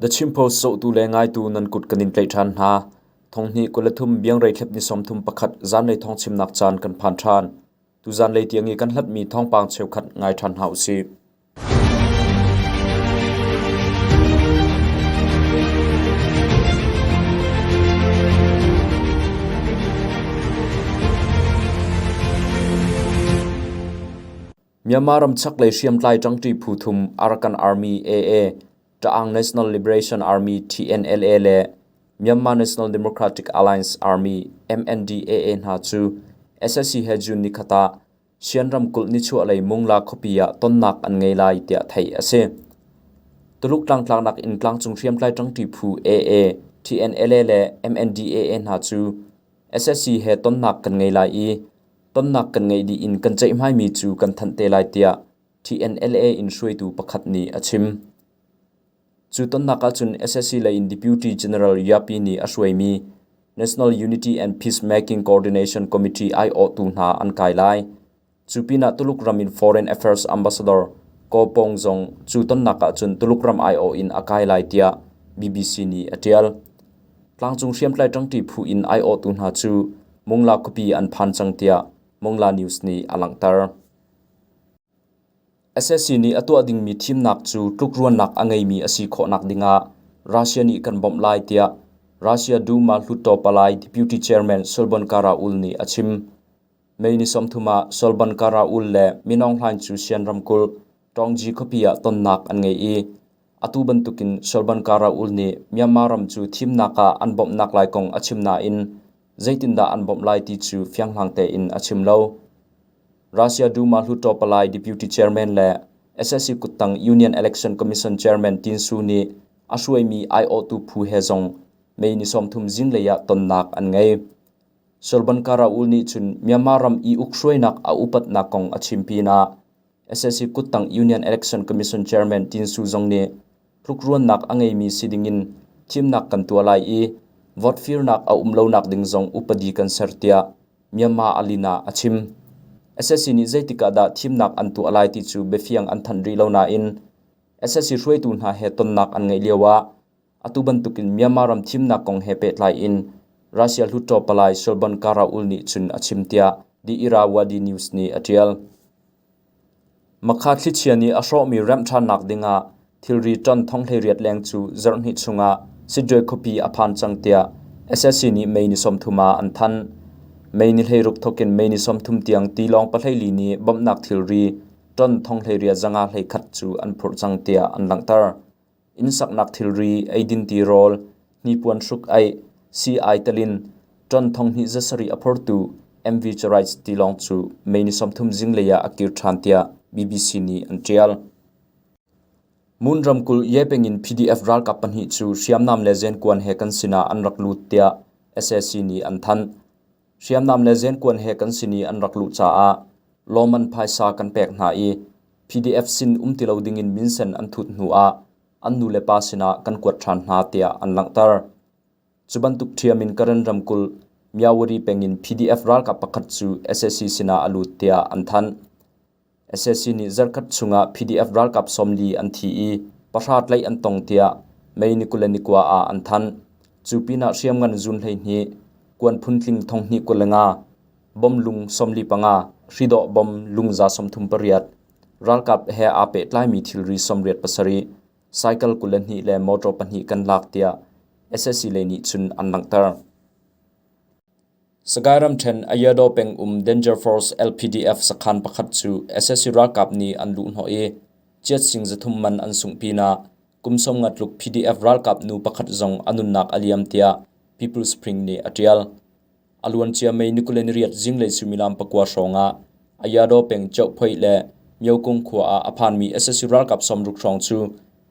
The Chin Post zohtu le ngaitu nan kut kan in tlaih ṭhan hna. Thonghnih 23 biangrei thlep ni 31 zanlei thawngchimnak caan kan phan ṭhan. Tu zanlei tiang i kan hlatmi thawngpang cheukhat ngai ṭhan hna usih. Myanmar ram chaklei hriamtlai ṭangṭi phu thum Arakan Army AA, Ta'ang National Liberation Army TNLA le Myanmar National Democratic Alliance Army MNDAA hna cu SSC he June nikhat ah Shan ramkulh nichuahlei Mungla khuapi ah tonnak an ngei lai tiah theih a si. Tuluk tlangtlaknak in tlangcung hriamtlai ṭangṭi phu AA, TNLA le MNDAA hna cu SSC he tonnak kan ngei lai i tonnak kan ngeih dih in kan ceihmaimi cu kan thanh te lai tiah TNLA in hruaitu pakhat nih a chim. Cu tonnak ahcun SSC lei in Deputy General Yapi nih a hruaimi National Unity and Peacemaking Coordination Committee aiawhtu hna an kai lai. Cu pinah Tuluk ram in Foreign Affairs Ambassador Ko Pong zong cu tonnak ahcun Tuluk ram aiawh in a kai lai tiah BBC nih a ṭial. Tlangcung hriamtlai ṭangṭi phu in aiawhtu hna cu Mongla khuapi an phan cang tiah Mongla News nih a langhter. SSC nih a tuah dingmi thimnak cu tlukruannak a ngeimi a si khawhnak dingah Russia nih kan bawmh lai tiah Russia Duma Hluttaw Palai Deputy Chairman Sulban Karaul nih a chim. May ni 30 ah Sulban Karaul le Min Aung Hlaing cu Shan ramkulh Tawngji khuapi ah tonnak an ngei i atu bantukin Sulban Karaul nih Myanmar ram cu thimnak ah an bawmhnak lai kong a chim nain zeitindah an bawmh lai ti cu fianghlang tein a chim lo. Russia Duma Hluttaw Palai Deputy Chairman le SSC kuttang Union Election Commission Chairman Tin Su nih a hruaimi aiawhtu phu he zong May ni 30 zinglei ah tonnak an ngei. Sulban Karaul nih cun Myanmar ram i ukhruainak a upatnak kong a chim pinah SSC kuttang Union Election Commission Chairman Tin Su zong nih tlukruannak a ngeimi si dingin thimnak kan tuah lai i vote firnak a um lonak ding zong upadi kan ser tiah Myanmar Alin ah a chim. SSC nih zeitik ah dah thimnak an tuah lai ti cu biafiang an thanh rih lo nain SSC hruaitu hna he tonnak an ngeih lio ah atu bantukin Myanmar ram thimnak kong he pehtlai in Russia Hluttaw Palai Sulban Karaul nih cun a chim tiah The Irrawaddy News nih a ṭial. Makha thlichia nih a hrawhmi remh ṭhannak dingah thilri ṭon 18,000 leng cu zarhhnih chungah Sittwe khuapi a phan cang tiah SSC nih May ni 30 ah an thanh. May ni 16 thawkin May ni 30 tiang tilawng 14 nih bawmhnak thilri ṭon 18,521 cu an phurh cang tiah an langhter. Inn saknak thilri, eidin tirawl, hnipuan hruk-aih, sii-ai telin ṭon 2,700 a phortu MV Charites tilawng cu May ni 30 zinglei ah a kir ṭhan tiah BBC nih an ṭial. Mun ramkulh Yepeng in PDF ralkap pahnih cu hriamnam le zenkuan he kan sinah an rak lut tiah sac nih an thanh. Hriamnam le zenkuan he kan sin i an rak luh caah lawman phaisa kan pek hna i PDF sin um ti lo dingin minsen an thut hnu ah an nulepa sinah kan kuat ṭhan hna tiah an langhter. Cu bantuk ṭhiam in Karen ramkulh Myawaddy peng in PDF ralkap pakhat cu sac sinah a lut tiah an thanh. Sac nih zarkhat chungah PDF ralkap 40 an thi i pahra tlaih an tong tiah May ni 29 ah an thanh. Cu pinah hriamngan zun 12, kuan phuntling 2,025, bom lung 45, hridawh bom lung 38, ralkap he aa pehtlaimi thilri 87, cycle 22 le motor pahnih kan lak tiah sac lei nih cun an langhter. Sagaing ramṭhen Ayadaw pengum Danger Force LPDF sakhan pakhat cu sac ralkap nih an luhhnawh i chiatsing 300 man an sungh pinah kum 50 tluk PDF ralkap nu pakhat zong a nunnak a liam tiah People Spring nih a ṭial. A luancia May ni 28 zinglei suimilam pakua hrawng ah Ayadaw peng Chohphoih le Myokung khua ah a phanmi sac ralkap 60 hrawng cu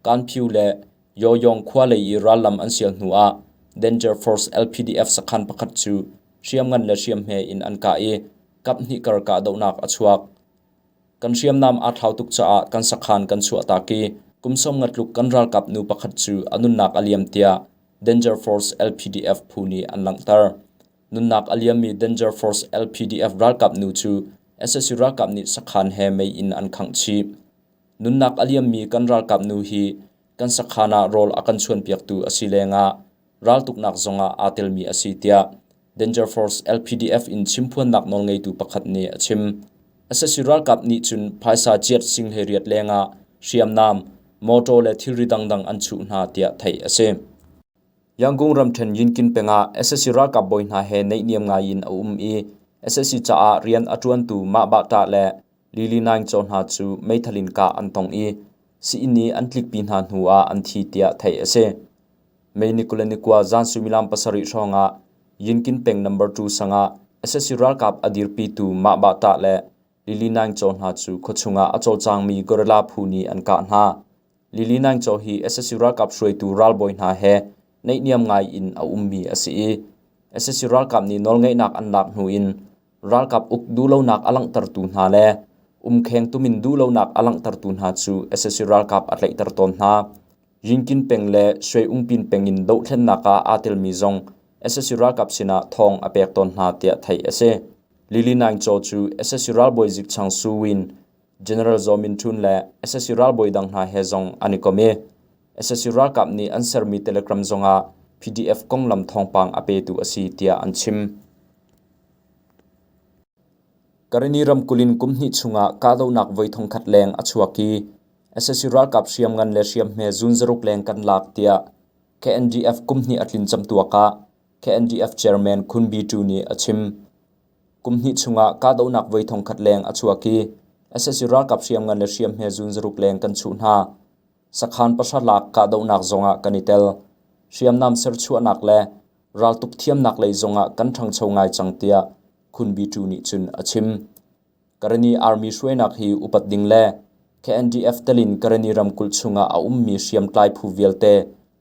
Kanphiu le Yoyong khua lei i rallam an sial hnu ah Danger Force LPDF sakhan pakhat cu hriamngan le hriamhme in an kah i kaphnih kar kahdohnak a chuak. Kan hriamnam aa thlau tuk caah kan sakhan kan chuahtak i kum 50 tluk kan ralkap nu pakhat cu a nunnak a liam tiah Danger Force LPDF phu nih an langhter. Nunnak a liammi Danger Force LPDF ralkap nu cu sac ralkap nih sakhan he mei in an khangh chih. Nunnak a liammi kan ralkap nu hi kan sakhan ah rawl a kan chuanpiaktu a si lengah raltuknak zongah aa telmi a si tiah Danger Force LPDF in chimphuannak nawlngeitu pakhat nih a chim. Sac ralkap nih cun phaisa ciat sing 18 lengah hriamnam, mawṭaw le thilri dangdang an chuh hna tiah theih a si. Yangon ramṭhen Yinkin peng ah sac ralkap bawi hna he naihniam ngai in a um i sac caah rian a ṭuantu Mah Bah Ṭah le Lily Naing Caw hna cu meithal in kah an tong i sii-inn i an tlikpi hna hnu ah an thi tiah theih a si. May ni 29 zan suimilam 7 hrawng ah Yinkin peng number 2 sang ah sac ralkap a dirpitu Mah Bah Ṭah le Lily Naing Caw hna cu khuachung ah a cawlcangmi guerrilla phu nih an kah hna. Lily Naing Caw hi sac ralkap hruaitu ralbawi hna he naihniam ngai in a ummi a si i sac ralkap nih nawlngeihnak an lak hnu in ralkap uk duhlonak a langhtertu hna le umkheng tumin duhlonak a langhtertu hna cu sac ralkap a tlaihter tawn hna. Yinkin peng le Shwe-ungpin peng in dohthlennak ah aa telmi zong sac ralkap sinah thawng a pek tawn hna tiah theih a si. Lily Naing Caw cu sac ralbawi zikchang Su Win, General Zaw Min Htun le sac ralbawi dang hna he zong an i kom i sac ralkap nih an sermi Telegram zongah PDF konglam thawngpang a petu a si tiah an chim. Kareni ramkulh in kum hnih chungah kahdohnak voi thongkhat leng a chuak i sac ralkap hriamngan le hriamhme zun zaruk leng kan lak tiah KNDF kum hnih a tlin camtuak ah KNDF chairman Khun Bi Tu nih a chim. Kum hnih chungah kahdohnak voi thongkhat leng a chuak i sac ralkap hriamngan le hriamhme zun zaruk leng kan chuh hna. Sakhan pahra lak kahdohnak zongah kan i tel. Hriamnam serchuahnak le raltuk thiamnak lei zongah kan ṭhangcho ngai cang tiah Khun Bi Tu nih cun a chim. Karani Army hruainak hi upat ding le KNDF telin Karani ramkulh chungah a ummi hriamtlai phu vialte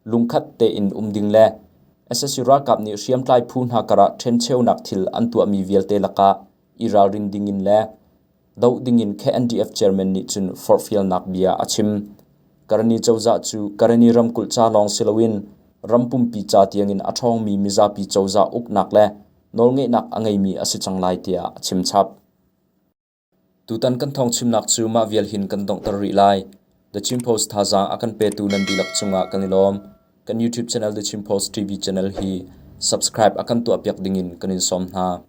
lungkhat tein um ding le sac ralkap nih hriamtlai phu hna karah ṭhencheunak thil an tuahmi vialte lakah i ralrin dingin le doh dingin KNDF chairman nih cun forhfialnak bia a chim. Karani cozah cu Karani ramkulh ca lawng si loin ram pumpi ca tiangin a ṭhawngmi mizapi cozah uknak le nawlngeihnak a ngeimi a si cang lai tiah a chim chap. Tutan kan thawng chimnak cu mah vial hin kan donghter rih lai. The Chin Post thazaang a kan petu nan dihlak cungah kan i lawm. Kan YouTube channel The Chin Post TV channel hi subscribe a kan tuahpiak dingin kan in sawm hna.